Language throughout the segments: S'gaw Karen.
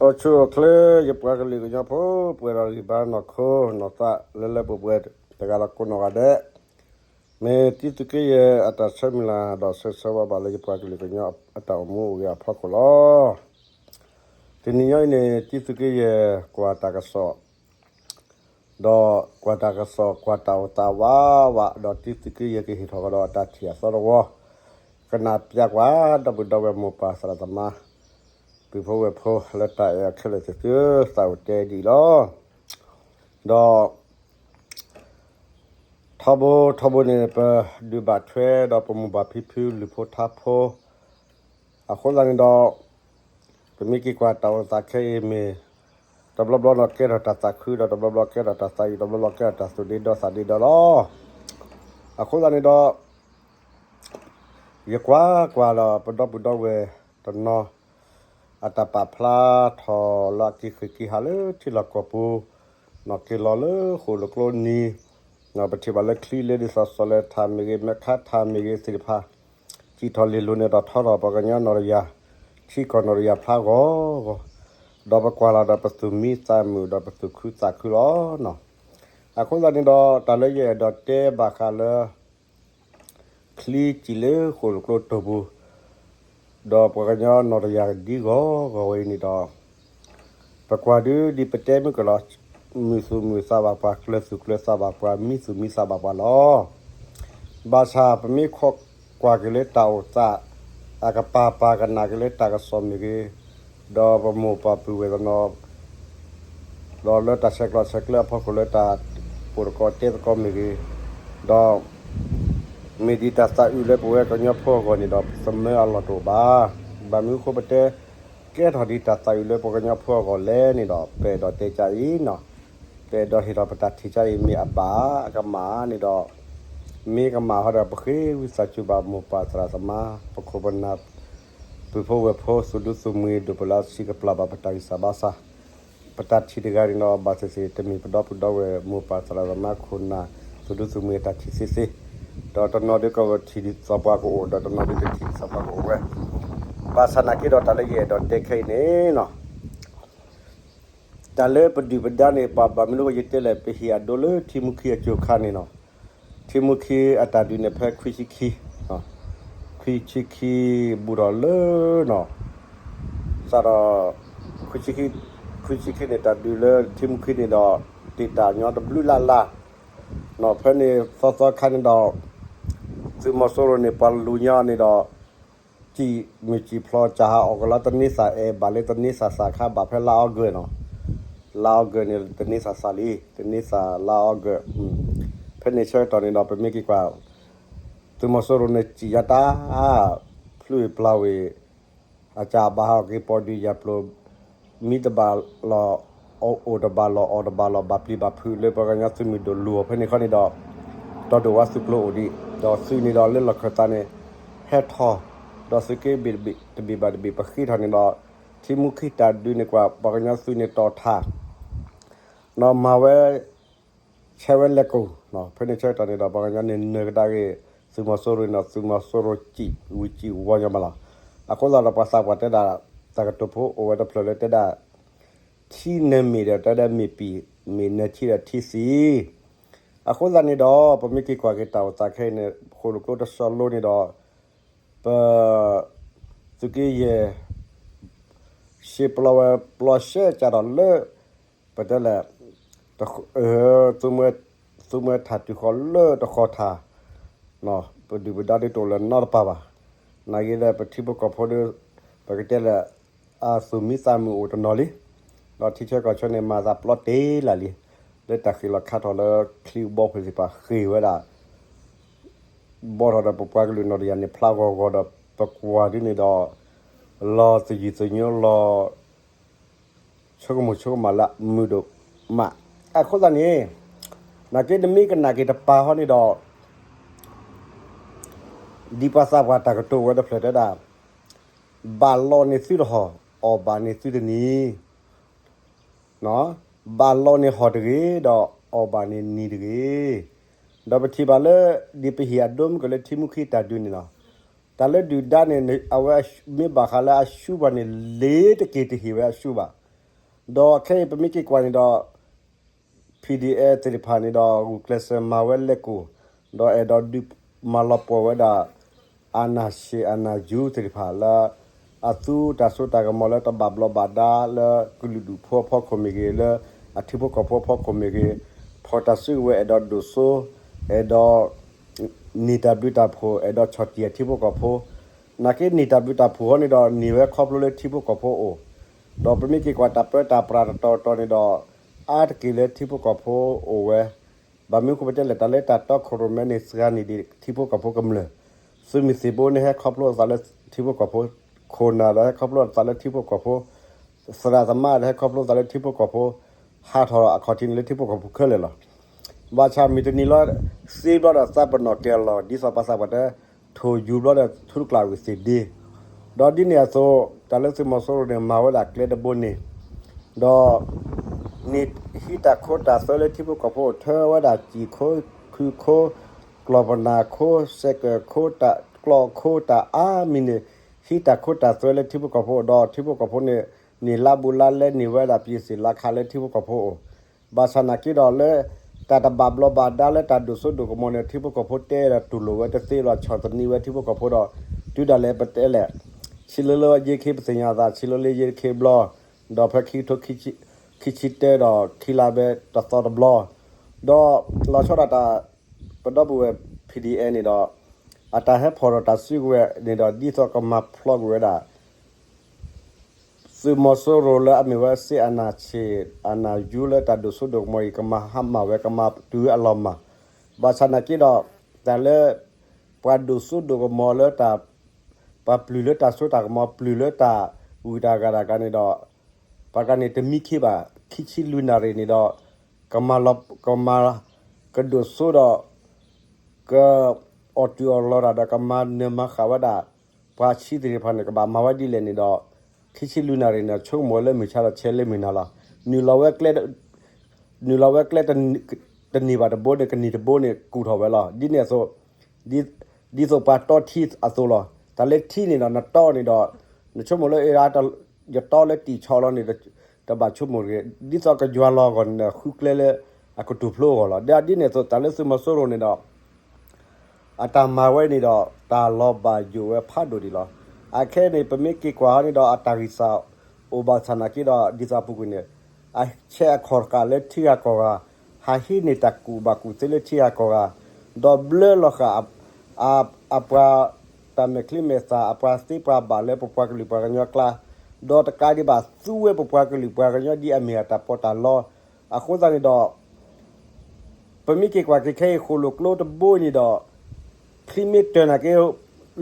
အိၣ်ဆူၣ်အိၣ်ချ့ ယပှၤကလုာ်ကညီဖိ ပှဲၤဒီးဂံၢ်ဘါနီၢ်ခိနီၢ်သးလၢလၢပှဲၤပှဲၤ တဂၤဒီးကိးနီၢ်ဂၤဒဲး, မ့ၢ်တံသုးက့ယဲၢ်အတၢ်ဆၢမုၢ်လၢ်ဒီးဆၢဂ့ၤဆၢဝါဘၣ်လၢယပှၤကလုာ်ကညီအတၢ်အိၣ်မူအိၣ်ဂဲၤအဖီခိၣ်လီၤ. တနံၤညါအံၤန့ၣ် တံသုးက့ယဲၢ်ကွၢ်တၢ်ကစီၣ် ဒီးကွၢ်တၢ်ကစီၣ် ကွၢ်တၢ်အိၣ်သးဝးဝး ဒီးတံသုးက့ယဲၢ်ကဟ့ၣ်ထီၣ်ကဒီးအတၢ်ထံၣ်အသီတဝီ, ကနၣ်ပျၢ်ကွၢ် ဒီပုၢ်ဒီဝဲၢ်မိၢ်ပၢ်သရၣ်သမါ ပုၢ်ဖိဝဲၢ်ဖိလၢတၢ်အဲၣ်အီၤခဲလၢာ်သ့ၣ်သု သးအိၣ်တဲဒ်အံၤလီၤ. ဒီး ထီဘိထီဘိန့ၣ် ပဒုးဘၣ်ထွဲဒီး ပမိၢ်ပၢ်ဖံဖုလုၢ်ဖိထါဖိ, အဃိသတးန့ၣ်ဒီး ပမ့ၢ်က့ၤကွၢ်တၢ်အိၣ်သးခဲအံၤမ့ၢ် တဘျီဘျီဒီးကဲထီၣ်တၢ်သးခု ဒီးတဘျီဘျီကဲထီၣ်တၢ်သးအုး တဘျီဘျီကဲထီၣ်တၢ်သူၣ်ဒ့ဒီသးဒ့ဒီလီၤ. အဃိသတးန့ၣ်ဒီး ယကွၢ်ကွၢ်ဒီး ပဒီပုၢ်ဒီဝဲၢ်တနီၤ အတၢ်ပာ်ဖျါထီၣ်လၢအက့ၤဃ့ၢ်က့ၤဟးလၢထံလီၢ်ကီၢ်ပူၤ, က့ၤလီၤလၢဃိၣ်လိာ်ကျိနံၤ, ပထံၣ်ဘၣ်လၢချံလၢဒ်သိးစီၤလဲၤထၣ်မ့ၢ်ဂ့ၤ မဲခါထၣ်မ့ၢ်ဂ့ၤသ့ၣ်တဖၣ် စံၣ်ထီၣ်လ့ၤလိၤန့ၣ်ဒီးထီထီၣ်ပှၤကညီနီၢ်တယၢ်, ထံကီၢ်နီၢ်တယၢ်ဖျါဂီၤဂီၤ, ဒီးပကွၢ်လီၤဒီးပသူၣ်မံသးမုာ်ဒီးပသူၣ်ခုသးခုလီၤ. အဃိသတးန့ၣ်ဒီး တၢ်လၢယအဲၣ်ဒိးတဲဘၣ်ဃးလၢ ချံစံၣ်လၢဃိၣ်လိာ်ကျိတိၢ်ပူၤ, ဒီးပှၤကညီနီၢ်တယၢ်ဒ်ဂီၤဂီၤဝဲအံၤန့ၣ်ဒီး ပကွၢ်ဒုးဒ်ပတဲမုၢ်ကလီၤ, မုာ်သူၣ်မုာ်သးဘၣ်ပှၤ ကျၢၤသူၣ်ကျၢၤသးဘၣ်ပှၤ မံသူၣ်မံသးဘၣ်ပှၤလီၤ. ဘၣ်ဆၣ်ပမ့ၢ်ခိးကွၢ်က့ၤလၢတၢ်အိၣ်သး အကပၤပၤကနၣ်က့ၤလၢတၢ်ကစီၣ်မ့ၢ်ဂ့ၤ, ဒီးပမိၢ်ပၢ်ပုၢ်ဝဲၢ်တနီၤ ဒီးလၢတၢ်ဆဲးကျိးဆဲးကျၢအဖီခိၣ် လၢတၢ်ပိာ်တကီၢ်တဲသကိးမ့ၢ်ဂ့ၤ, ဒီး မ့ၢ်ဒ်တၢ်သးအုးလၢပဝဲကညီဖိအဂီၢ်န့ၣ်ဒီး ပသမၢအလီၢ်တအိၣ်ဘၣ်. ဘၣ်မနုၤအဃိပတဲ ကဲထီၣ်ဒ်တၢ်သးအုးလၢပကညီဖိအဂီၢ်လဲၣ်န့ၣ်ဒီး ပအဲၣ်ဒိးတဲကါအံၤနီၤ, ပအဲၣ်ဒိးဟ့ၣ်ထီၣ်ပတၢ်ထံၣ်ကါအံၤ မ့ၢ်အဘၣ်အကမၣ်န့ၣ်ဒီး မ့ၢ်ကမၣ်ဟီဒီး ပဃ့ဝံသးစူၤဘၣ်မိၢ်ပၢ်သရၣ်သမါ ပခိၣ်ပနၢ် ပုၢ်ဖိဝဲၢ်ဖိ သူၣ်ဒူသူၣ်မှံၤ ဒိၣ်ပလၢဆံးကပျၢ်ဘၣ်ပတၢ်ဂံၢ်စၢ်ဘါစၢ်, ပတၢ်ထံၣ်တဂၤန့ၣ်ဒီး ဘၣ်သ့ၣ်သ့ၣ် တမ့ၢ်ပဒီပုၢ်ဒီဝဲၢ်မိၢ်ပၢ်သရၣ်သမါခိၣ်နၢ် သူၣ်ဒူသူၣ်မှံၤအတၢ်ထံၣ်သ့သ့, ဒီးတနီၤဒုးကထံၣ်ဒ်သိးပှၤကအိၣ် ဒီးတနီၤဒုးတထံၣ်ဒ်သိးပှၤကအိၣ်ဝဲ, ဘၣ်ဆၣ်နာ်က့ဒီးတၢ်လၢယအဲၣ်ဒိးတဲခဲအံၤန့ၣ်နီၤ တၢ်လၢပဒုၣ်ပဒါန့ၣ် ပှၤဘၣ်မနုၤအဃိယတဲလဲၣ် ပဟ့ၣ်အဒိလၢထံမူခံအစိၤခါန့ၣ်နီၤ, ထံမူခံအတၢ်ဒုးန့ၣ်ဖဲခွံဆံခံ, ခွံဆံခံဘူးထီၣ်လၢနီၤ, စးထီၣ် ခွံဆံခံ, ခွံဆံခံန့ၣ် တၢ်ဒုးလၢထံမူခံန့ၣ်ဒီး တ့ၢ်တၢ်ညီတဘျုးလၢ်လၢ်, နီၤ ဖဲန့ၣ်သီသီခါန့ၣ်ဒီး သုးမီၤစိရိၤန့ၣ် ပှၤလူၤညါန့ၣ်ဒီး စံၣ်မုၢ်စံၣ်ဖျိး စၢ်ဟးအီၣ်ကလီတန့ဆၣ် အဲၣ်ဘၣ်လၢတန့ဆၣ်စၢ်ခါ ဘၣ်ဖဲလါအီကူးနီၤ, လါအီကူးန့ၣ် တန့ဆၣ်စၢ်လံ တန့ဆၣ်လါအီကူး, ဖဲန့ၣ်ဆၢကတီၢ်န့ၣ်ဒီး ပမ့ၢ်က့ၤကွၢ် သုးမီၤစိရိၤန့ၣ် စံၣ်ယါတၢ် ဖျုးဝံၤပျၢ်ဝံၤ အစၢ်ဘၣ်ဟးဂီၤက့ၤပိာ်ဒုးယၤပျိၤ မံတဘၣ်လီၢ် အိၣ်တဘၣ်လီၢ် အီၣ်တဘၣ်လီၢ် ဘၣ်ပျံၤဘၣ်ဖုးလၢ ပှၤကညီသုးမုၢ်ဒိၣ်လူၤအီၤဖဲန့ၣ်ခီန့ၣ်ဒီး တီၢ်ဒိၣ်ဝါသုးကျိၤအိၣ်ဒံး ဒီးသုးန့ၣ်ဒီးလၢလီၢ်ခၢၣ်သးန့ၣ် ဟဲထီၣ် ဒီးသုးက့ဘ့ၣ်တဘ့ၣ်ဘၣ်တဘ့ၣ် ပဃ့ထီၣ်န့ၣ်ဒီး ထံမူခံတၢ်ဒုးန့ၣ်ကွၢ် ပှၤကညီသုးန့ၣ်တီၢ်ထၣ် နီၢ်မၤဝဲ ဆဲးဝဲလဲၤကိၣ်, ဖဲန့ၣ်ဆၢကတီၢ်န့ၣ်ဒီး ပှၤကညီန့ၣ်နၢၤကဒါက့ၤ သုးမီၤစိရိၤနီၤ သုးမီၤစိရိၤစံၣ်ဝံၤစံၣ်ဝီၤညီမးလီၤ. အဃိသတးဒီး ပှၤသးပှၢ်တဲဒၣ် တၢ်ကတိၤဖိအိၣ်ဝဲတဖျၢၣ်လၢတဲဒၣ် ထံနၢၤမ့ၢ်ဒီးတဲဒၣ်မ့ၢ်ပံၤ မ့ၢ်နၢၤထံဒီးထံသံ, အဃိသတးန့ၣ်ဒီး ပမ့ၢ်က့ၤကွၢ်က့ၤတၢ်အိၣ်သးခဲအံၤန့ၣ် ဃိၣ်လိာ်ကျိတဆီလိန့ၣ်ဒီး ပ သုးက့ယဲၢ် ရှဲပျီဝဲပျီရှဲကၢ်ဒီးလၢ ပတဲလဲၣ် သုးမွဲထၣ်တုၤဃီၤလၢတဃီၤထၣ်, ပဒုၣ်ပဒါဒ်တအိၣ်လၢၤနီတပၤဘၣ်. နာ်က့ဒီးပထံဖိကီၢ်ဖိဒီး ပကတဲလဲၣ် အသူၣ်မံသးမုာ်အိၣ်တနီၤလံ, ဒီးထံဆၢကီၢ်ဆၢန့ၣ် မၤသးပျီတ့ၢ်လၢ်လံ, လၢတၢ်ဃ့ၢ်လီၤခါထီၣ်လၢချံဘီဖုးသ့ၣ်တဖၣ်ဃ့ၢ်ဝဲဒၣ် ဘီထီၣ်ဒီးပပှၤကလုာ်နီၢ်တယၢ်န့ၣ် ဖျါဂီၤဂီၤဒီး ပကွၢ်ဒ်န့ၣ်ဒီး လီၤသယုၢ်သညိလီၤ ဆိကမိၣ်ဆိကမးလၢမုာ်ဒိၣ်မး. အဃိသတးန့ၣ် နာ်က့နမ့ၢ်ကနၣ်က့ၤတပၤဃီန့ၣ်ဒီး ဒ်ပှၤသးပှၢ်တၢ်ကတိၤဝဲတဖျၢၣ်တဲဒၣ် ဘၣ်လီန့ၢ်သုတဟီၣ် အီၣ်ဘၣ်န့ၢ်သုတနံၤ ဘၣ်လီန့ၢ်ဟီၣ်တဂ့ၤ ဒီးအီၣ်ဘၣ်န့ၢ်နံၤတဂ့ၤ. ဒီးပထံၣ်ဘၣ်လၢ ဒ်ပဟ့ၣ်အဒိမုၢ်ကလၢထံမူခံတၢ်ဒုးန့ၣ်လီၤ. တၢ်လၢဒုၣ်ဒါန့ၣ် အဝဲမ့ၢ်ဘၣ်ဃးလၢအရှုံးဘၣ်န့ၣ် လ့ၤတက့ၤတဟ့ၣ်ဝဲအရှုံးဘၣ်. ဒီးခဲအံၤပမ့ၢ်က့ၤကွၢ်န့ၣ်ဒီး P D F သ့ၣ်တဖၣ်န့ၣ်ဒီး ဂုာ်ကျဲးစၢးမၤဝဲလဲၤကိၢ်, ဒီးအဲၣ်ဒိးဒုးမၤလီၤပှီၢ်ဝဲဒၣ် အနၢ်ဆံးအနၢ်ယူသ့ၣ်တဖၣ်လၢ အသူတၢ်စိတၢ်ကမီၤလၢတဘၣ်ဘျီးဘၣ်ဒါလၢကလုာ်ဒူၣ်ဖိအဖီခိၣ်မ့ၢ်ဂ့ၤ, လၢအထံဖိကီၢ်ဖိအဖီခိၣ်မ့ၢ်ဂ့ၤ, ဖီၣ်တၢ်စုကဝဲၤအဲၣ်ဒိးဒိၣ်စိ, အဲၣ်ဒိး န့ၢ်တၢ်ဘျုးတၢ်ဖှိၣ် အဲၣ်ဒိးဆီၣ်တံၢ်အထံဖိကီၢ်ဖိ, နာ်က့န့ၢ်တၢ်ဘျုးတၢ်ဖှိၣ်ဟီန့ၣ်ဒီး န့ၢ်ဝဲခီဖျိလၢထံဖိကီၢ်ဖိအိၣ်, ဒီးပမ့ၢ်က့ၤကွၢ်တၢ်ပၢတၢ်ပြးတတီၤတတီၤန့ၣ်ဒီး အါတက့ၢ်လၢထံဖိကီၢ်ဖိအိၣ်ဝဲ, ဘၣ်မနုၤဃိပတဲလဲၣ် တၢ်လၢတၢ်တီခိၣ်ရိၣ်မဲန့ၣ် စှၤန့ၢ်ဒံးထံဖိကီၢ်ဖိကမျၢၢ်, သုးမုၢ်သံၣ်ဘိန့ၣ်ဟဲခီဖျိအသးလၢထံဖိကီၢ်ဖိ, ခိၣ်နၢ်ဒီးဟဲခီဖျိအသးလၢထံဖိကီၢ်ဖိ, သရၣ်သမါဒီးဟဲခီဖျိအသးလၢထံဖိကီၢ်ဖိ, ဟးထီၣ်အခီၣ်ထံးန့ၣ်လၢထံဖိကီၢ်ဖိခဲလၢာ်လီၤ. ဘၣ်ဆၣ်မုၢ်တနံၤလီၤ, သ့ဘျီဒီးသးပနီၣ်ကဲၤလီၤ, ဒ်သိးပှၤသးပှၢ်တဲ, ထိၣ်ယူၤဘျီဒီးထူတကျးဝံၤသ့ၣ်ဒ့, ဒီးဒ်န့ၣ်အသိး တၢ်လၢသုးမီၤစိရိၤန့ၣ် မၤဝဲဒၣ်ကျဲတဘိန့ၣ်, ဒီး န့ၢ်ဟံးတၢ်ခိတၢ်သွဲလၢထံဖိကီၢ်ဖိအိၣ် ထၢဝဲဒၣ်စံာ်ခိ, ခုခိ, ကျီၢ်ပနၢ်ခိ, စဲးကၢၣ်ခိ, ကျီၢ်ခိတၢ်အါမံၤန့ၣ်, ဟံးတၢ်ခိတၢ်သွဲလၢထံဖိကီၢ်ဖိအိၣ်ဒီး ထံဖိကီၢ်ဖိန့ၣ် န့ၢ်လါဘူးလါလဲ န့ၢ်ဝဲဒၣ်ပ့စ့ၣ်လါခးလၢထံဖိကီၢ်ဖိအိၣ်, ဘၣ်ဆၣ်နာ်က့ဒီးလၢ တၢ်တဘၣ်ဘျီးဘၣ်ဒါလၢတၢ်ဒိၣ်စိဒိၣ်ကမီၤန့ၣ် ထံဖိကီၢ်ဖိတဲဒီးတူၢ်လိာ်ဝဲတသ့လီၤ, ဆီၣ်သနံးဝဲထံဖိကီၢ်ဖိဒီး တုၤဒၣ်လဲာ်ပတဲလဲၣ်, ဆံးလၢလၢယ့ခ့ပသ့ၣ်ညါအသး ဆံးလၢလၢယ့ခ့ဘျီ, ဒီးဖဲခံကထိခံဆံတၢဒီးခံလါဘဲတသီတဘျီ, ဒီးလီၤဆီဒၣ်တၢ် ပဒီပုၢ်ဝဲၢ် P D F န့ၣ်ဒီး အတၢ်ဟဲဖီၣ်ဒီးတၢ်စုကဝဲၤန့ၣ်ဒီး ဒ်သိးကမၤဖျီကွံာ်ဝဲဒၣ် သုးမီၤစိရိၤလၢအမ့ၢ်ဝဲစ့အနၢ်ဆံး အနၢ်ယူလၢတၢ်ဒိၣ်စိဒိၣ်ကမီၤအံၤ ကမၤဟါမၢ်ဝဲ ကမၤတုၤအလီၢ်မၢ်, ဘၣ်ဆၣ်နာ်က့ဒီး တၢ်လၢ ပှၤဒိၣ်စိဒိၣ်ကမီၤလၢတၢ် ပှၤပျုၢ်လၢတၢ်စိတၢ်ကမီၤ ပျုၢ်လၢတၢ်ဂုၤတၢ်ဂၤတၢ်ဂၤန့ၣ်ဒီး ပှၤဂၤန့ၣ်တမံခ့ဘၣ် ခံဆံလွံၢ်နၣ်ရံၣ်န့ၣ်ဒီး ကမၤလီၤ ကမၤ ကဒိၣ်စိဒီး က အီၣ်တုၤအီၣ်လီၤတၢ်ဒီး ကမၤနၢၤမၤဃာ်ဝဲဒၣ် ပှၤဆံးသ့ၣ်တဖၣ်န့ၣ် ကဘၣ်မၤဝဲဒ်လဲၣ်န့ၣ်ဒီး ခံဆံလွံၢ်နၣ်ရံၣ်န့ၣ် ဆိကမိၣ်ဝဲလၢမုၢ်ဆါဒီး ဆဲးလၢမုၢ်နၤလီၤ. နုာ်လီၤဝဲကျဲ နုာ်လီၤဝဲကျဲ တန့ၢ်ဘၣ်တဘိန့ၣ် ကန့ၢ်တဘိန့ၣ် ကူၣ်ထီၣ်ဝဲလီၤ. ဒ်န့ၣ်အသိး ဒ်သိးပှၤတီထံအသိးလီၤ. တၢ်လၢထံန့ၣ်ဒီး နတီန့ၣ်ဒီး နဆိကမိၣ်လၢအ့ ယတီလၢတံာ်ဆီလီၤန့ၣ် တဘၣ်ဆိကမိၣ်တဂ့ၤ. ဒ်သိးကယွၤလီၤအဂီၢ်န့ၣ်ဒီး ဃုကျဲလၢအကတူၢ်ဖျိအဂီၢ်လီၤ. ဒ်ဒ်န့ၣ်အသိး တၢ်လၢသုးမီၤစိရိၤန့ၣ်ဒီး အတၢ်မၤဝဲန့ၣ်ဒီး တၢ်လီၤဘၣ်ယိၣ်ဝဲဖးဒိၣ်ဒံးလီၤ. အခဲအံၤန့ၣ် ပမ့ၢ်က့ၤကွၢ်ဟီန့ၣ်ဒီး အတၢ်ဂံၢ်စၢ်အိၣ်ဘၣ်ဆၣ်နာ်က့ဒီး ဒ်သိးအပူၤကွံာ်န့ၣ် အဆဲးအခီၣ်တဃာ်လၢထံဂၤကီၢ်ဂၤ ဟးဟံးန့ၢ်တၢ်ကူၣ်ဘၣ်ကူၣ်သ့လၢထံဂၤကီၢ်ဂၤ, ဒီးဘျၢလီၤဃာ် အပှၤတၢ်မဲာ်ချံမဲာ်သၣ် အပှၤသ့ပှၤဘၣ်လၢပပှၤကလုာ်ပှၤကညီအကျါ, ဒီးတကးဒံးဘၣ် သူဝဲပပှၤကလုာ်ပှၤကညီဒ်အမ့ၢ်အတၢ်ပီးတၢ်လီ, အဃိသတးန့ၣ်ဒီး ပမ့ၢ်က့ၤကွၢ်က့ၤခဲအံၤ ဃိၣ်လိာ်ကျိတဘိအံၤန့ၣ်ဒီး ချံမ့ၢ်တၢၢ်နာ်က့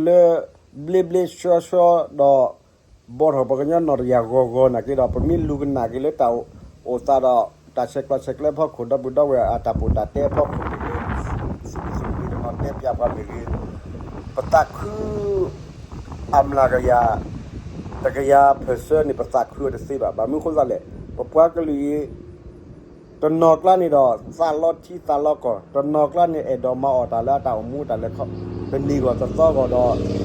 လၢ ဘျ့ဘျ့ဆှီဆှီဒီး ဘီၣ်ထီၣ်ပှၤကညီနီၢ်တယၢ်ဂီၤဂီၤနာ်က့ဒီး ပမ့ၢ်လူၤကနၣ်က့ၤလၢတၢ်အိၣ်သးဒီး တၢ်ဆဲးကျိးဆဲးကျၢဖီခိၣ် ဒီပုၢ်ဒီဝဲၢ်အတၢ်ပီးတၢ်တဲဖီခိၣ်မ့ၢ်ဂ့ၤ, သုးမုၢ်သံၣ်ဘိတနီၤတဲပၠးပှၤမ့ၢ်ဂ့ၤ, ပသးခု အမျးကယၤ တကယၤ percent န့ၣ် ပသးခုအီၤတသ့ဘၣ်. ဘၣ်မနုၤအဃိသတးလဲၣ်, ပပှၤကလုာ်အံၤ တနီၤကျါန့ၣ်ဒီး သးလီထံသးလီကီၢ်, တနီၤကျါန့ၣ် အဲၣ်ဒိးမၤအီၣ်တၢ်လၢအတၢ်အိၣ်မူတၢ်လဲၤခီ တနံၤဂီၢ်တသီဂီၢ်ဒီး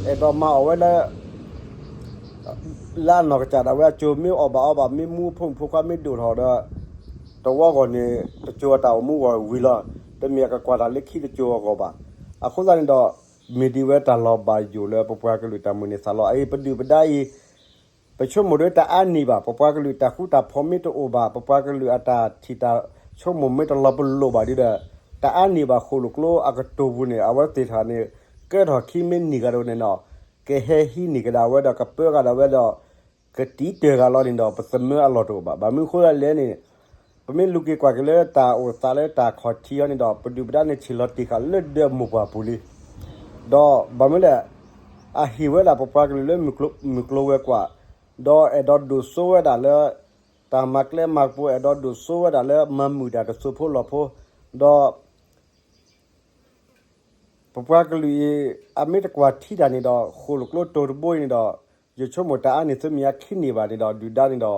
အဲၣ်ဒိးမၤအီၣ်ဝဲလၢ လၢအနီၢ်ကစၢ်ဒၣ်ဝဲအစိၤ မ့ၢ်အီၣ်ဘၣ်အီဘၣ် မ့ၢ်မူအဖိမုၣ်ဖိခွါမ့ၢ်ဒိၣ်ထီၣ်ဒီး တဝီဂီၢ်န့ၣ် တစိၤအတၢ်အိၣ်မူဂီၢ်ဝံၤလီၤ. တမ့ၢ်အကကွၢ်တၢ်လၢခံတစိၤအဂီၢ်ဘၣ်. အဃိသတးန့ၣ်ဒီး မ့ၢ်ဒ်ဝဲတၢ်လီၤဘၣ်ယိၣ်လၢပပှၤကလုာ်တၢ်မုၢ်န့ၢ်သးလီၤ. အအံၤပဒုၣ်ပဒါအံၤ ပဆိကမိၣ်ဒီးတအါနံၣ်ဘၣ်, ပပှၤကလုာ်တၢ်ဃူတၢ်ဖိးမ့ၢ်တအိၣ်ဘၣ်, ပပှၤကလုာ်အတၢ်ထံၣ်တၢ်ဆိကမိၣ်မ့ၢ်တလီၤပလိာ်ဘၣ်ဒီး တအါနံၣ်ဘၣ် ဃိၣ်လိာ်ကျိအကတိၤပူၤန့ၣ် အဝဲသ့ၣ်တဖၣ်န့ၣ် ကဲထီၣ်ခံမ့ၢ်နံၣ်ဂၤတအိၣ်န့ၣ်နီၤ, ကဟဲဟံးန့ၢ်ကဒါဝဲဒီး ကပၢကဒါဝဲဒီး ကတံာ်တၢၢ်ဂၤလီၤန့ၣ်ဒီး ပသမၢအလီၢ်တအိၣ်ဘၣ်. ဘၣ်မနုၤအဃိသတးလဲၣ်န့ၣ် ပမ့ၢ်လူၤက့ၤကွၢ်က့ၤလၢတၢ်အိၣ်သးလၢတၢ်ခီၣ်ထံးအံၤန့ၣ်ဒီး ပဒုၣ်ပဒါန့ၣ် ဆ့ၣ်လီၤတ့ၢ်ဃာ်လၢဒၢးမိၢ်ပှၢ်ပူၤလံ. ဒီးဘၣ်မနုၤလဲၣ်, အဟ့ၣ်ဝဲဒၣ်ပပှၤကလုာ်လၢမုၢ်ကျိၤဝဲၤကွာ်, ဒီးအဲၣ်ဒိးဒိၣ်စိဝဲဒၣ်လၢ တၢ်မၤကျဲမၤကပူၤ အဲၣ်ဒိးဒိၣ်စိဝဲဒၣ်လၢမၤမုာ်တၢ်တစိၢ်ဖိလီၢ်ဖိ, ဒီး ပပှၤကလုာ်အံၤ အမ့ၢ်တကွၢ်ထံတၢ်န့ၣ်ဒီး ဃိၣ်လိာ်ကျိတိၤတဘိအံၤန့ၣ်ဒီး ယဆိကမိၣ်တအါန့ၣ် သုမ့ၢ်အခံန့ၢ်ဘၣ်န့ၣ်ဒီး ဒုၣ်ဒါန့ၣ်ဒီး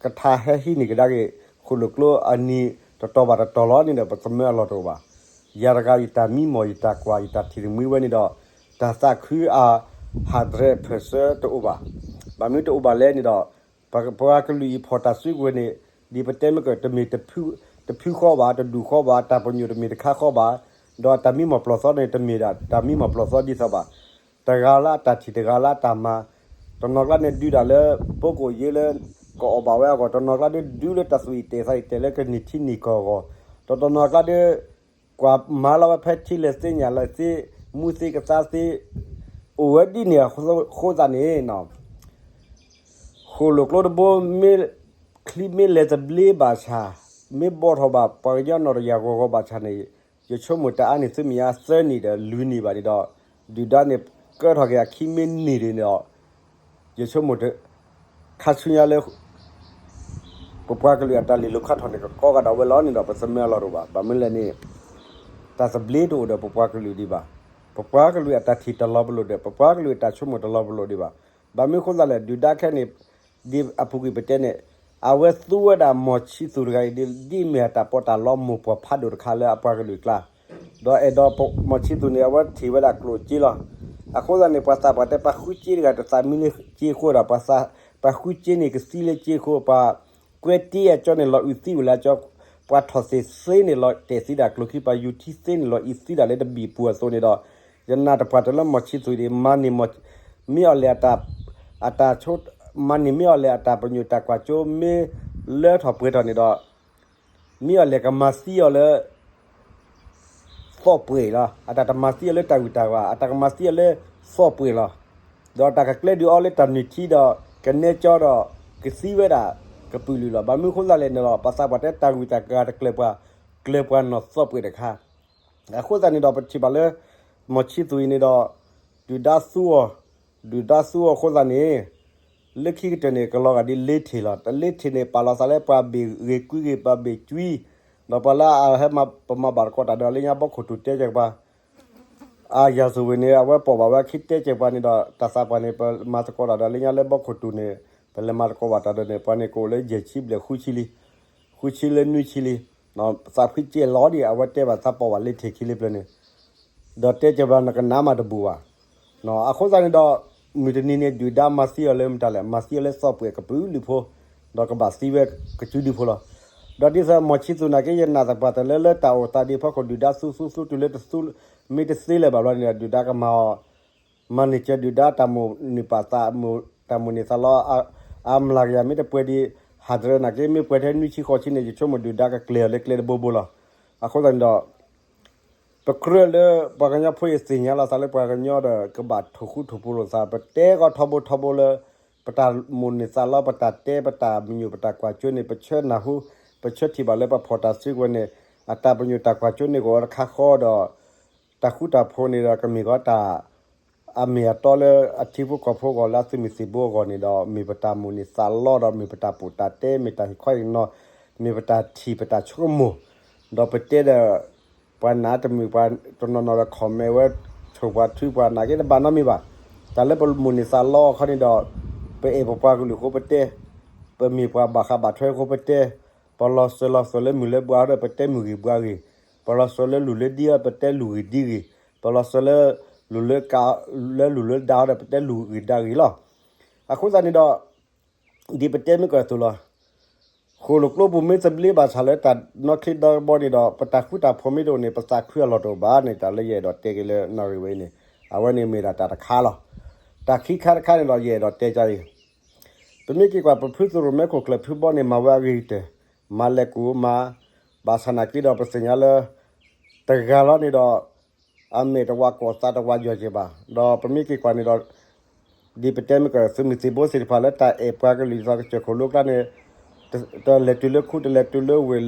ကထါဟဲဟံးန့ၢ်ကဒါက့ၤ ဃိၣ်လိာ်ကျိအနံၤတတီၤဘၣ်တတီၤလီၤန့ၣ်ဒီး ပသမၢအလီၢ်တအိၣ်ဘၣ်. ယၤတဂၤ ယတၢ်မံမီၢ် ယတၢ်ကွၢ် ယတၢ်ထံၣ်တမှံဝဲန့ၣ်ဒီး တၢ်သးခုအ hundred percent တအိၣ်ဘၣ်. ဘၣ်မနုၤတအိၣ်ဘၣ်လဲၣ်န့ၣ်ဒီး ပှၤကလုာ်အံၤဖီၣ်တၢ်စုကဝဲၤန့ၣ် ဒ်ပတဲမ့ၢ်က တမ့ၢ်တဖုဃီဘၣ်, တဒူၣ်ဃီဘၣ်, တၢ်ပညိၣ်တမ့ၢ်တခါဃီဘၣ်, ဒီးတၢ်မံမီၢ်ပျီၢ်သီန့ၣ် တမ့ၢ်ဒၣ်တၢ်မံမီၢ်ပျီၢ်သီဒ်သိးဘၣ်. တဂၤလၢအတၢ်ထံၣ် တဂၤလၢအတၢ်မၤ, တနီၤကျါန့ၣ်ဒုးဒၣ်လၢ ပိကိၣ်ယ့လၢ ကအီၣ်ဘၣ်ဝဲအဂီၢ်, တနီၤကျါဒုးဒုးလၢတၢ်သူၣ်အံၣ်တဲာ်သးအံၣ်တဲာ်လၢကန့ၢ်ထံန့ၢ်ကီၢ်အဂီၢ်, ဒီးတနီၤကျါဒုး ကွၢ်မၤလီၤဝဲဖဲထံလၢာ်သ့ညၣ်လၢာ်သ့, မူသ့ကသါသ့, အိၣ်ဝဲဒ်န့ၣ်အဃိသတးန့ၣ် ဃိၣ်လိာ်ကျိတဘိ မ့ၢ်ချံမ့ၢ်လဲၤသဘျ့ဘၣ်ဆၣ်, မ့ၢ်ဘီၣ်ထီၣ်ဘၣ်ပှၤကညီနီၢ်တယၢ်ဂီၤဂီၤဘၣ်ဆၣ်န့ၣ်, ယဆိကမိၣ်တအါန့ၢ်သုမဲာ်ညါသၢနံၣ်ဒီးလွံၢ်နံၣ်ဘၣ်န့ၣ်ဒီး, ဒုၣ်ဒါန့ၣ် ကၢထီၣ်က့ၤအခံမ့ၢ်န့ၢ်ဒံးန့ၣ်ဒီး, ယဆိကမိၣ် ခါဆူညါလၢ ပပှၤကလုာ်အတၢ်လဲၤလိာ်ခါထီၣ်န့ၣ် ကကီကဒီးဝဲလီၤန့ၣ်ဒီး ပသမၢလီၤတအိၣ်ဘၣ်. ဘၣ်မနုၤလဲၣ်န့ၣ်, တၢ်သဘျ့တအိၣ်ဒီးပပှၤကလုာ်ဒံးဘၣ်. ပပှၤကလုာ်အတၢ်ထံၣ်တလီၤပလိာ်ဒီး ပပှၤကလုာ်အတၢ်ဆိကမိၣ်တလီၤပလိာ်ဒံးဘၣ်. ဘၣ်မနုၤအဃိသတးလဲၣ်, ဒုၣ်ဒါခဲန့ၣ် ဒ်အပူၤကွံာ်ပတဲန့ၣ်, အဝဲသူဝဲဒၣ်မီၢ်ဆံသူးတဂၤအံၤ ဒ်အမ့ၢ်အတၢ်ပီးတၢ်လီမိၢ်ပှၢ်ဖးဒိၣ်တခါလၢအပှၤကလုာ်အကျါ, ဒီးအဲၣ်ဒိးမီၢ်ဆံသူးန့ၣ် အဝဲထံၣ်ဝဲဒၣ်ကျိၣ်စ့လီၤ. အဃိသတးန့ၣ် ပှၤသးပှၢ်တဲ ပှၤဃုစ့တဂၤတသးမံလၢစ့အဃိဒီး ပှၤဃုစ့န့ၣ်ကသံလၢစ့အဃိ, ပှၤကွဲတ့အကၠီန့ၣ် လီၤအုးသံဝံၤလၢကၠီ, ပှၤထီၣ်သ့ၣ်သ့န့ၣ် လီၤတဲာ်သံဒၣ်ကျိၣ်ခံ, ပှၤယူၤထံသ့န့ၣ် လီၤအုးသံဒၣ်လၢတဘံၣ်ပူၤအသိးန့ၣ်ဒီး, ယနာ်တပှၢ်တၢၢ်လၢမီၢ်ဆံသူးန့ၣ် မၤန့ၢ်မ့ၢ်အီၣ်လဲၣ်အတၢ်, အတၢ်ဆိ, မၤန့ၢ်မ့ၢ်အီၣ်လဲၣ်အတၢ်ပညိၣ်တၢ်ကွၢ်စိ မ့ၢ်လၢထီၣ်ပှဲၤထီၣ်န့ၣ်ဒီး မ့ၢ်အီၣ်လဲၣ်ကမၤသံအီၤလၢ သီၣ်ပှဲၤလီၤ. အတၢ်တမၤသံအီၤလၢတၢ်ဂုၤတၢ်ဂၤ, အတၢ်ကမၤသံအီၤလၢသီၣ်ပှဲၤလီၤ. ဒီးတၢ်ကကျဲဒုးအီၤလၢတၢ်နုၢ်ထံဒီး ကနဲကၠီဒီး ကသံဝဲဒၣ်ကပုာ်လုာ်လီၤ. ဘၣ်မနုၤအဃိသတးလဲၣ်န့ၣ်ဒီး ပှၤသးပှၢ်တဲတၢ်ဂုၤတၢ်ဂၤတကျၢၤပှၤ, ကျၢၤပှၤနီၢ်သီၣ်ပှဲၤတခါ အဃိသတးန့ၣ်ဒီး ပထံၣ်ဘၣ်လၢ မီၢ်ဆံသူးအံၤန့ၣ်ဒီး ဒုၣ်ဒါသူအီၤ, ဒုၣ်ဒါသူအီၤအဃိသတးန့ၣ် လၢခံကတၢၢ်န့ၣ် ကလီၤဂာ်ဒ်လ့ထံးလီၤ. တလ့ထံးန့ၣ် ပာ်လီၤသးလၢပှၤဘ့ၣ်ဂ့ၤကွံဂ့ၤ ပှၤဘ့ၣ်ကွံ, ဒီးပှၤလၢအဟဲမၤပမၤဘၣ်တကိးတၢ်ဒီး လၢညါဘီခိၣ်တူာ်တဲကဲပှၤ အရာဇဝင်န့ၣ် အဝဲပိာ်ဘၣ်ဝဲခံတဲကဲပှၤန့ၣ်ဒီး တၢ်သးပှၢ်န့ၣ် ပမၤသကိးတၢ်ဒီး လၢညါလၢဘီခိၣ်တူာ်န့ၣ် ပလဲၤမၤသကိးဘၣ်တၢ်ဒီးန့ၣ် ပှၤန့ၣ်ကအိၣ်လၢယဲၢ်ဆံဘျဲၣ်ဃုဆံလံ, ဃုဆံလၢနွံဆံလံ, သးဖှံကဲလီၤဒံး အဝဲတဲဘၣ်သးပိာ်ဘၣ်လၢထံးခံလံပျၢၤန့ၣ်, ဒီးတဲကဲပှၤနကနၣ်မးတဘူၣ်ဘၣ်. အဃိသတးန့ၣ်ဒီး မုၢ်တနံၤန့ၣ် ဒုၣ်ဒါမၤသံအီၤလၢမတၤလဲၣ်, မၤသံအီၤလၢသီၣ်ပှဲၤကပုာ်လုာ်ဖိ, ဒီးကဘၣ်သံဝဲကစုဒုဖိလီၤ. ဒီးဒ်သိးမီၢ်ဆံသူးနာ်က့ ယနာ်သပှၢ်တၢၢ်လၢ လၢတၢ်အိၣ်သးဒံးဖီခိၣ် ဒုၣ်ဒါသူသူသူတုၤလၢတသူ, မ့ၢ်တသ့လၢၤဘၣ်ဘျီန့ၣ်ဒီး ဒုၣ်ဒါကမၤအီၤ မၤန့ၢ်ကၢၤဒုၣ်ဒါတၢ်မိၣ်န့ၢ်ပာ်သး, တၢ်မိၣ်န့ၢ်သးလီ, အမျးကယၤမ့ၢ်တပှဲၤဒံး ဟးတရၢနာ်က့ မ့ၢ်ပှဲၤထဲနွံဆံဃိးဆံန့ၣ် ယဆိကမိၣ်ဒုၣ်ဒါကကျဲၤအီၤလၢကျဲတဘိဘိလီၤ. အဃိသတးန့ၣ်ဒီး ပကြၢးလၢပှၤကညီဖိအံၤသ့ၣ်ညါလီၤသးလၢပှၤကညီဒီး ကဘၣ်ထိၣ်ဃူထိၣ်ဖိးလိာ်သး, ပတဲကီးထီဘိထီဘိလၢ ပတၢ်မိၣ်န့ၢ်သးလီ ပတၢ်တဲ ပတၢ်မညိၣ် ပတၢ်ကွၢ်စိန့ၣ် ပဆၢနၢ်ဟူ, ပဆၢထံၣ်ဘၣ်လၢပှၤဖီၣ်တၢ်စုကဝဲၤန့ၣ် အတၢ်ပညိၣ်တၢ်ကွၢ်စိန့ၣ်ကအိၣ်ဝဲတခါဃီဒီး တၢ်ဃူတၢ်ဖိးန့ၣ်ဒီး ကမ့ၢ်ကီးတၢ် အမ့ၢ်အတီလၢအထံဖိကီၢ်ဖိအဂီၢ် လၢအသုးမုၢ်သံၣ်ဘိအဂီၢ်န့ၣ်ဒီး မ့ၢ်ပတၢ်မိၣ်န့ၢ်သးလီဒီး မ့ၢ်ပတၢ်ပူးတၢ်တဲ မ့ၢ်တၢ်ဟ့ၣ်ခီဟ့ၣ်နီၤ မ့ၢ်ပတၢ်ထံၣ်ပတၢ်ဆိကမိၣ်, ဒီးပတဲဒီး ပှၤနာ်တမုာ် ပှၤတနီၤနီၤဒီး comment ဝဲ ဆိၣ်ပှၤထုပှၤနာ်က့ တဘၣ်နီတမံၤဘၣ်. တၢ်လၢပမိၣ်န့ၢ်သးလီအခီန့ၣ်ဒီး ပအဲၣ်ပပှၤကလုာ်အဃိပတဲ, ပမ့ၢ်ပှၤဘၣ်ဃးဘၣ်ထွဲအဃိပတဲ, ပလီၤစၢၤလီၤသွဲၣ်လၢမုၢ်လၢဘှါဒီး ပတဲမုၢ်ဂ့ၤဘှါဂ့ၤ, ပလီၤစၢၤလၢလူၤလၢဒ်ဒီး ပတဲလူၤဂ့ၤဒ်ဂ့ၤ, ပလီၤစၢၤလၢ လူၤလၢက လၢလူၤလၢဒါဒီး ပတဲလူၤဂ့ၤဒါဂ့ၤလီၤ. အဃိသတးန့ၣ်ဒီး ဒ်ပတဲမ့ၢ်ကီးအသိးလီၤ. ဃိၣ်လိာ်ကျိပူၤမ့ၢ်သဘျ့ဘၣ်ဆၣ်လၢတၢ်နီၣ်ချံဒီဘီန့ၣ်ဒီး ပတၢ်ဃူတၢ်ဖိးမ့ၢ်တအိၣ်န့ၣ် ပသးခုအလီၢ်တအိၣ်ဘၣ်န့ၣ် တၢ်လၢယအဲၣ်ဒိးတဲက့ၤလၢနီၣ်ဂံၢ်ဝဲအံၤန့ၣ် အဝဲန့ၣ်မ့ၢ်ဒၣ်တၢ်တခါလီၤ. တၢ်ခံခါတခါန့ၣ်ဒီး ယအဲၣ်ဒိးတဲက့ၤအံၤ ပမ့ၢ်က့ၤကွၢ် ပဖုသရိၣ်မဲခိၣ်ကျၢၢ်ဖုဘီန့ၣ် မၤဝဲအဂ့ၤကတၢၢ်, မၤလဲၤကူၣ်မၤ, ဘၣ်ဆၣ်နာ်က့ဒီး ပသ့ၣ်ညါလၢ တဂၤလီၤန့ၣ်ဒီး အမဲာ်တဝးကိးသးတဝးယီၤက့ၤဘၣ်. ဒီးပမ့ၢ်က့ၤကွၢ်န့ၣ်ဒီး ဒ်ပတဲမ့ၢ်ကီး သုးမုၢ်သံၣ်ဘိသ့ၣ်တဖၣ်လၢတၢ်အဲၣ်ပှၤကလုာ်ဒ်သိးကစၢၢ်ခိၣ်လိကျါန့ၣ် တလဲၤတုၤလၢခူ တလဲၤတုၤလၢဝ့ၢ်,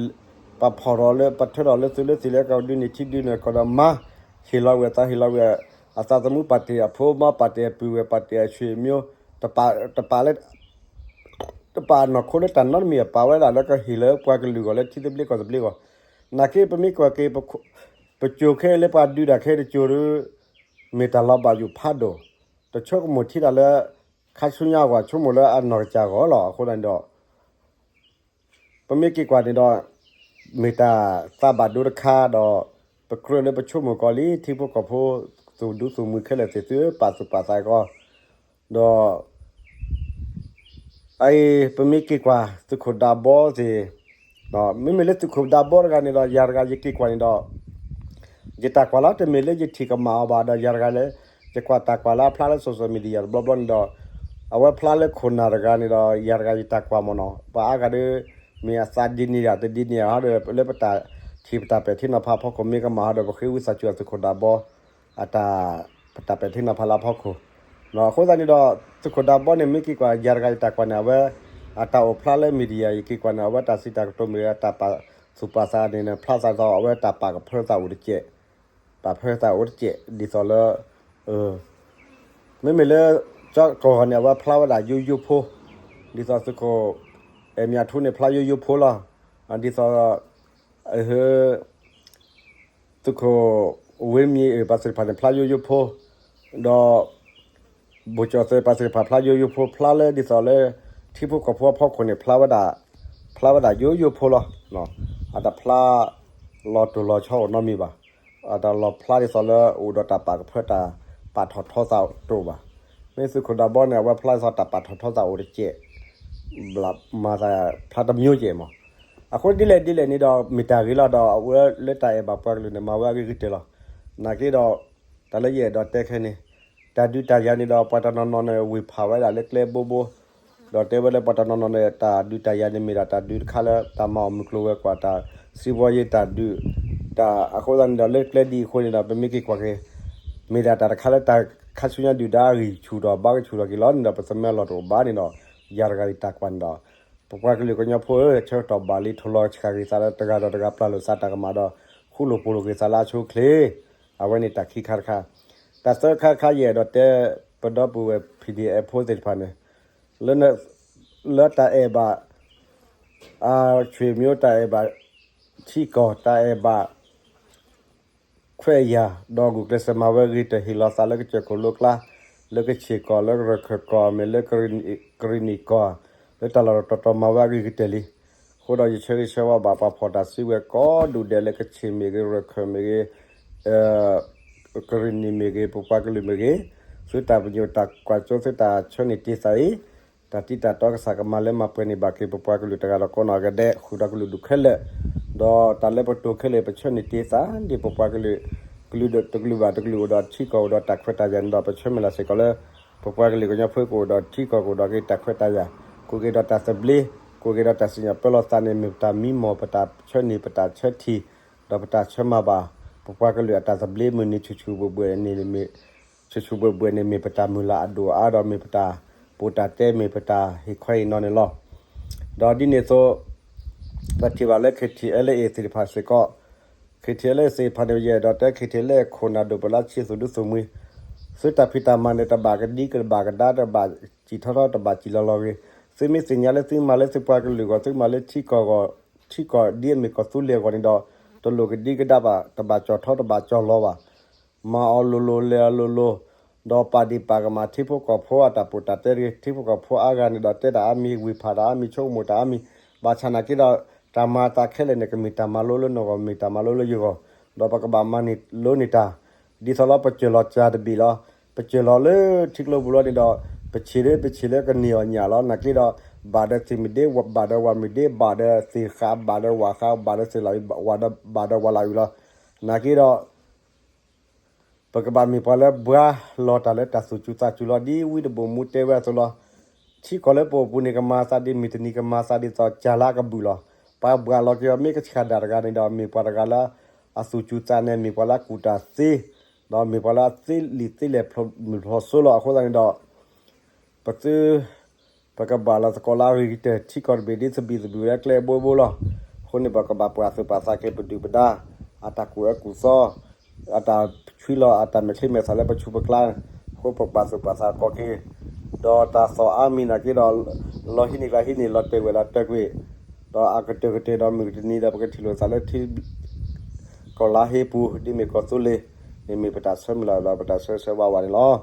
ပှၤဖီၣ်ထီၣ်လၢ ပှၤထၢထီၣ်လၢသုးလၢသံၣ်လၢကဒုးန့ၢ်ထံဒုးန့ၢ်ကီၢ်ဒီးမၤ, ဟ့ၣ်လီၤဝဲအသး ဟ့ၣ်လီၤဝဲအသးသမူ ပာ်တ့ၢ်အဖိမါ ပာ်တ့ၢ်အပုၢ်ဝဲၢ် ပာ်တ့ၢ်အဆွေမျိုး, တပာ်လၢ တပာ်နီၢ်ခိလၢတၢ်နီတမံၤ ပာ်ဝဲဒၣ်လၢကဟ့ၣ်လၢပှၤကလုာ်အဂီၢ်လၢထံသဘျ့ကီၢ်သဘျ့အဂီၢ်, နာ်က့ပမ့ၢ်ကွၢ်က့ၤ ပကိၤခဲလၢပှၤဒုးတၢ်ခဲတကိၤဒီး မ့ၢ်တၢ်လီၤဘၣ်ယိၣ်ဖးဒိၣ်, တဆိကမိၣ်ထံတၢ်လၢ ခါဆူညါအဂီၢ် ဆိကမိၣ်လၢအနီၢ်ကစၢ်အဂီၢ်လီၤ. အဃိသတးန့ၣ်ဒီး ပမ့ၢ်က့ၤကွၢ်န့ၣ်ဒီး မ့ၢ်တၢ်သးဘၣ်ဒိတခါဒီး ပကြၢးလၢပဆိကမိၣ်ကီးလံ ထံဖိကီၢ်ဖိ သူၣ်ဒူသူၣ်မုာ်ခဲလၢာ်သ့ၣ်သု ပာ်သူၣ်ပာ်သးကီး ဒီး အအံၤ ပမ့ၢ်က့ၤကွၢ်သုးခိၣ်ဒးဘီသ့ၣ်, မ့မ့ၢ်လၢသုးခိၣ်ဒးဘီတဂၤန့ၣ်ဒီး ယၤတဂၤယက့ၤကွၢ်န့ၣ်ဒီး ယတၢ်ကွၢ်လီၤ တမ့ၢ်လၢယထံၣ်ကမၣ်အီၤဘၣ်ဒီး ယၤတဂၤလၢ ယကွၢ်တၢ်ကွၢ်လၢအဖျါလၢ social media တဘျီဘျီန့ၣ်ဒီး အဝဲဖျါလၢခိၣ်နၢ်တဂၤန့ၣ်ဒီး ယၤတဂၤယတၢ်ကွၢ်မ့ၢ်နီၤ ပှၤအါဂၤဒီး မ့ၢ်အသးဒ်န့ၣ်ဒၣ် တဒ်န့ၣ်ဧါဒီး လၢပတၢ်ထံၣ်ပတၢ်ပဲာ်ထံနီၤဖးအဖီခိၣ်မ့ၢ်ကမၣ်ဟီဒီး ပဃ့ဝံသးစူၤအသုးခိၣ်ဒးဘီ အတၢ် ပတၢ်ပဲာ်ထံနီၤဖးလၢအဖီခိၣ်, အဃိသတးန့ၣ်ဒီး သုးခိၣ်ဒးဘီန့ၣ် မ့ၢ်က့ၤကွၢ် ယၤတဂၤယတၢ်ကွၢ်န့ၣ် အဝဲ အတၢ်အိၣ်ဖျါလၢ media ယက့ၤကွၢ်န့ၣ် အဝဲတၢ်စံးတၢ်ကတိၤမ့ၢ်ဂ့ၤ အတၢ်ပာ်သူၣ်ပာ်သးန့ၣ် ဖျါသးဒီး အဝဲတၢ်ပာ်ကဖၢသးအိၣ်တကဲး, ပာ်ဖၢသးအိၣ်တကဲး ဒ်သိးလၢ မ့မ့ၢ်လၢ ကၠီကီၢ်န့ၣ် အဝဲဖျါဝဲဒၣ်ယိယိဖိ, ဒ်သိးသုးခိၣ် အဲၣ်မၠးထူန့ၣ် ဖျါယိယိဖိလီၤ, ဒ်သိး သုးခိၣ် ဝ့မံၤအၢၣ်ပှၤသ့ၣ်တဖၣ်န့ၣ် ဖျါယိယိဖိ, ဒီး ဘိၣ်ကၠီၣ်သဲးပှၤသ့ၣ်တဖၣ်ဖျါယိယိဖိ ဖျါလၢဒ်သိးလၢ ထံဖိကီၢ်ဖိအဖီခိၣ်န့ၣ် ဖျါဝဲဒၣ် ဖျါဝဲဒၣ်ယိယိဖိလီၤ, အတဖျါ လီၤတိၢ်လီၤဆီအိၣ်နီတမံၤဘၣ်, အတလီၤဖျါဒ်သိးလၢအိၣ်ဒီးတၢ်ပာ်ကဖၢတၢ်ပာ်ထီၣ်ထီသးတအိၣ်ဘၣ်, မ့ၢ်သုးခိၣ်ဒးဘီန့ၣ် အဝဲဖျါဒ်သိးတၢ်ပာ်ထီၣ်ထီသးအိၣ်တကဲး ဘျးမၤသးဖျါတမျိုးကဲးမး, အဃိဒ်လဲၣ်ဒ်လဲၣ်န့ၣ်ဒီး မ့ၢ်တၢ်ဂ့ၤလီၤဒီး အဝဲလၢတၢ်အဲၣ်ဘၣ်ပှၤကလုာ်န့ၣ် မၤဝဲအဂ့ၤကတၢၢ်လီၤ, နာ်က့ဒီး တၢ်လၢယအဲၣ်ဒိးတဲခဲန့ၣ် တၢ်ဒုးတၢ်ယၤန့ၣ်ဒီး ပှၤတနီၤနီၤန့ၣ် ဝ့ၤဖးဝဲဒၣ်လၢကျဲဘိဘိ, ဒီးတဲဝဲလၢပှၤတနီၤနီၤန့ၣ် တၢ်ဒုးတၢ်ယၤန့ၣ် မ့ၢ်ဒၣ်တၢ်ဒုးတခါလၢ တၢ်မၤအီၣ်မုၢ်ကျိၤဝဲၤကွာ် တၢ်စံးဘီယ့တၢ်ဒုး, တၢ်အဃိသတးန့ၣ်ဒီး လၢကျဲဒ်အံၤအဃိန့ၣ်ဒီး ပမ့ၢ်က့ၤကွၢ်က့ၤ မ့ၢ်ဒၣ်တၢ်တခါလၢတၢ်ခါဆူညါဒုၣ်ဒါအဂံၢ်ဆူၣ်ထီၣ်ဘါကဆူၣ်ထီၣ်က့ၤလီၤန့ၣ်ဒီး ပသမၢလီၢ်တအိၣ်ဘၣ်န့ၣ်ဒီး ယၤတဂၤယတၢ်ကွၢ်န့ၣ်ဒီး ပပှၤကလုာ်ကညီဖိဧၢ ဆၢကတီၢ်ဘၣ်လံ ထိၣ်လီၤဆှၢက့ၤသးလၢတဂၤဒီးတဂၤပျၢ်လိာ်သးတၢ်ကမၣ်ဒီး ဃူလိာ်ဖိးလိာ်က့ၤသးလၢအဆိအချ့, အဝဲန့ၣ်တၢ်ခံခါတခါ, တၢ်သၢခါတခါယအဲၣ်ဒိးတဲ ပဒီပုၢ်ဝဲၢ် ဖံးဒံၣ်အဲၣ်ဖိသ့ၣ်တဖၣ်န့ၣ် လၢ လၢတၢ်အဲၣ်ဘၣ် အဆွေမျိုး တၢ်အဲၣ်ဘၣ် ထံကီၢ် တၢ်အဲၣ်ဘၣ် ခွဲးယာ် ဒီးဂုာ်ကျဲးစၢးမၤဝဲအဂ့ၤ တဟ့ၣ်လီၤသးလၢကစၢၢ်ခိၣ်လိကျါ, လၢကဆ့ၣ်ကီၢ် လၢရခၢၣ်ကီၢ် မ့ၢ်လၢကရံၣ်နံၣ်ကီၢ်, လၢတၢ်လီၢ်တတီၤတီၤမၤဝဲအဂ့ၤကတၢၢ်လံ. အဃိဒီးယဆၢဂ့ၤဆၢဝါဘၣ်ပှၤဖီၣ်တၢ်စုကဝဲၤကိးဒူၣ်ဒဲးလၢကဆ့ၣ်မ့ၢ်ဂ့ၤ ရခၢၣ်မ့ၢ်ဂ့ၤ ကရံၣ်နံၣ်မ့ၢ်ဂ့ၤ ပပှၤကလုာ်မ့ၢ်ဂ့ၤ, သုတၢ်ပညိၣ်တၢ်ကွၢ်စိ သုတၢ်ဆၢန့ၢ်တ့ၢ်သးအံၤ, တၢ်တံာ်တာ်တီကစၢ်ကမၤလၢမၤပှဲၤန့ၢ်ဘၣ်က့ၤ ပပှၤကလုာ်တဂၤဒီးကိးနီၢ်ဂၤဒဲး ဃုာ်ဒီးကလုာ်ဒူၣ်ခဲလၢာ်, ဒီးတၢ်လၢပတိၢ်ခဲလၢာ် ပဆၢန့ၢ်တ့ၢ်သး ဒ်ပပှၤကလုာ် ကလုာ်တကလုာ်ဘၣ်တကလုာ် အိၣ်ဒီးထံကီၢ် အိၣ်ဒီးတၢ်ခွဲးတၢ်ယာ်န့ၣ်ဒီး ပဆၢမုၢ်လၢ်စ့ၢ်ကီးလၢ ပပှၤကလုာ်ကညီဖိကအိၣ်ဒီးထံကီၢ် ကအိၣ်ဒီးက့ၤတၢ်ခွဲးတၢ်ယာ် ကအိၣ်က့ၤဒီးတၢ်သဘျ့ ကအိၣ်က့ၤဒီးတၢ်စံၣ်ညီၣ်ပၢလီၤသးန့ၣ် မ့ၢ်ပတၢ်မံမီၢ် ပတၢ်ဆၢန့ၢ် ပတၢ်ဆၢထံၣ် ဒီးပတၢ်ဆၢမၤဘၣ် ပပှၤကလုာ်အတၢ်သဘျ့မုၢ်နံၤဆူၣ်ဆူၣ်ဘှဲၣ်ဘှဲၣ်န့ၣ် ဆူၣ်ဆူၣ်ဘှဲၣ်ဘှဲၣ်န့ၣ် မ့ၢ်ပတၢ်မုၢ်လၢ်အဒိၣ်အါဒီး မ့ၢ်ပတၢ်ပိာ်တၢ်တဲ မ့ၢ်ပတၢ်ဟ့ၣ်ခွဲးဟ့ၣ်နီၤန့ၣ်လီၤ. ဒီးဒ်န့ၣ်အသိး ပထံၣ်ဘၣ်လၢ ခ့ၣ်ထံၣ်အဲလ်အ့ၣ် သ့ၣ်တဖၣ်စ့ၢ်ကီး ခ့ၣ်ထံၣ်အဲလ်အ့ၣ် သ့ၣ်တဖၣ်န့ၣ် ယအဲၣ်ဒိးတဲ ခ့ၣ်ထံၣ်အဲလ်အ့ၣ် ခိၣ်နၢ်ဒိၣ်ပလၢဆံး သူၣ်ဒူသူၣ်မှံၤ သုတၢ်ဖံးတၢ်မၤန့ၣ် တဘၣ်ကဒံကဘၣ်ကဒါ တဘၣ်စံၣ်ထီထီ တဘၣ်စံၣ်လီၤလီၤဂ့ၤ, သုမ့ၢ်သ့ၣ်ညါလၢသုမၤလၢသုပှၤကလုာ်အဂီၢ် သုမၤလၢထံကီၢ်အဂီၢ် ထံကီၢ်ဒ်အမ့ၢ်ကီၢ်သူလ့ၤအဂီၢ်န့ၣ်ဒီး တလိၣ်ကဒံကဒါဘၣ် တဘၣ်ကၠီၣ်ထီ တဘၣ်ကၠီၣ်လီၤဘၣ် မၤအီၤလိၤလိၤလဲၤအီၤလိၤလိၤ, ဒီးပာ်ဒံးပာ်ကမၣ်ထံဖိကီၢ်ဖိအတၢ်ပိာ်တၢ်တဲတဂ့ၤ, ထံဖိကီၢ်ဖိအါဂၤန့ၣ်ဒီးတဲတၢ်အါမံၤ ဝ့ၤဖးတၢ်အါမံၤ ဆိကမိၣ်တၢ်အါမံၤ, ဘၣ်ဆၣ်နာ်က့ဒီး တၢ်မၤအသးခဲလၢာ်န့ၣ် ကမ့ၢ်တၢ်မၤလိလၢနဂီၢ် မ့ၢ်တၢ်မၤလိလၢယဂီၢ်, ဒီးပကဘၣ်မၤန့ၢ်လိန့ၢ်တၢ်, ဒ်သိးလၢပစၢၢ်လီၤစၢ်တဘ့ၣ်လီၤ. ပစၢၢ်လီၤလၢထံကျိပူၤလီၤန့ၣ်ဒီး ပဆံးလၢပဆံးလၢကန့ၢ်အီၤညၣ်လီၤ. နာ်က့ဒီး ဘၣ်ဒီးသ့ၣ်မုၢ်ဒ့ ဘၣ်ဒီးဝၤမုၢ်ဒ့ ဘၣ်ဒီးသ့ၣ်ဃး ဘၣ်ဒီးဝၤဃး ဘၣ်ဒီးသ့ၣ်လီၤ ဘၣ်ဒီးဝၤလီၤအုၣ်လီၤ. နာ်က့ဒီး ပကဘၣ်မ့ၢ်ပှၤလၢဘှါလီၤတၢ်လၢတၢ်သူၣ်စူၤသးစူၤလီၤ. ဒ်ဝံတဘိၣ်မူတဲဝဲအသိးလီၤ. ထံကီၢ်လၢပအိၣ်ပူၤန့ၣ် ကမၤသးဒ်မုၢ်တနံၤ ကမၤသးဒ်သိးကၢ်လၢအကဘူၣ်လီၤ. ပှၤဘှါလီၤက့ၤအီၤ မ့ၢ်ကဆှၣ်ဒၣ်တဂၤန့ၣ်ဒီး မ့ၢ်ပှၤတဂၤလၢအသူၣ်စူၤသးနဲၣ် မ့ၢ်ပှၤလၢအကူၣ်တၢ်သ့ ဒီးမ့ၢ်ပှၤလၢအသ့လံာ်သ့လဲၢ်ဖျိမုၢ်ဖျိစိလီၤ. အဃိသတးန့ၣ်ဒီး ပသု ပကဘၣ်လီၤသကိးလၢအဂ့ၤကတၢၢ် ထံကီၢ်တဘ့ၣ်ဒ်သဘံၣ်သဘုၣ်လၢကျဲအဘိဘိလီၤ. အဃိန့ၣ် ပကဘၣ်ပာ်သူၣ်ပာ်သးက့ၤပဒုၣ်ပဒါ အတၢ်ကူၣ်အၢကူၣ်သီ အတၢ်ဆွံလီၤ အတၢ်မဲာ်ချံမဲာ်သၣ်လၢပဆူးပကျါ, အဃိပကပာ်သူၣ်ပာ်သးကီးက့ၤ ဒီးတၢ်သီၣ်အါမံၤနာ်က့ဒီး လီၤဟံးန့ၢ်ကျါဟံးန့ၢ် လီၤတဲာ်ကွံာ်လီၤတဲာ်ကွံာ်, ဒီးအကတၢၢ်ကတၢၢ်ဒီးမုၢ်တနံၤဒီး ပကထံၣ်လိာ်သးလၢထံ ကီၢ်လါဟ့ပူၤ ဒ်မ့ၢ်ကီၢ်သူလ့ၤန့ၣ် မ့ၢ်ပတၢ်ဆၢမုၢ်လၢ်ဒီးပတၢ်ဆၢဂ့ၤဆၢဝါဝဲန့ၣ်လီၤ.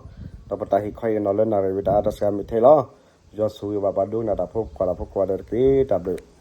ဒီးပတၢ်ဟ့ၣ်ခီဟ့ၣ်နီၤလၢနၣ်ရံၣ်ဝံၤတၢ်အါတၢ်စှၤမ့ၢ်ထဲလီၤ. ယွၤဆိၣ်ဂ့ၤဘၣ်ပှၤဒိကနၣ်တၢ်ဖိ ကွၢ်တၢ်ဖိကိးဂၤဒဲးတက့ၢ်. တၢ်ဘျုး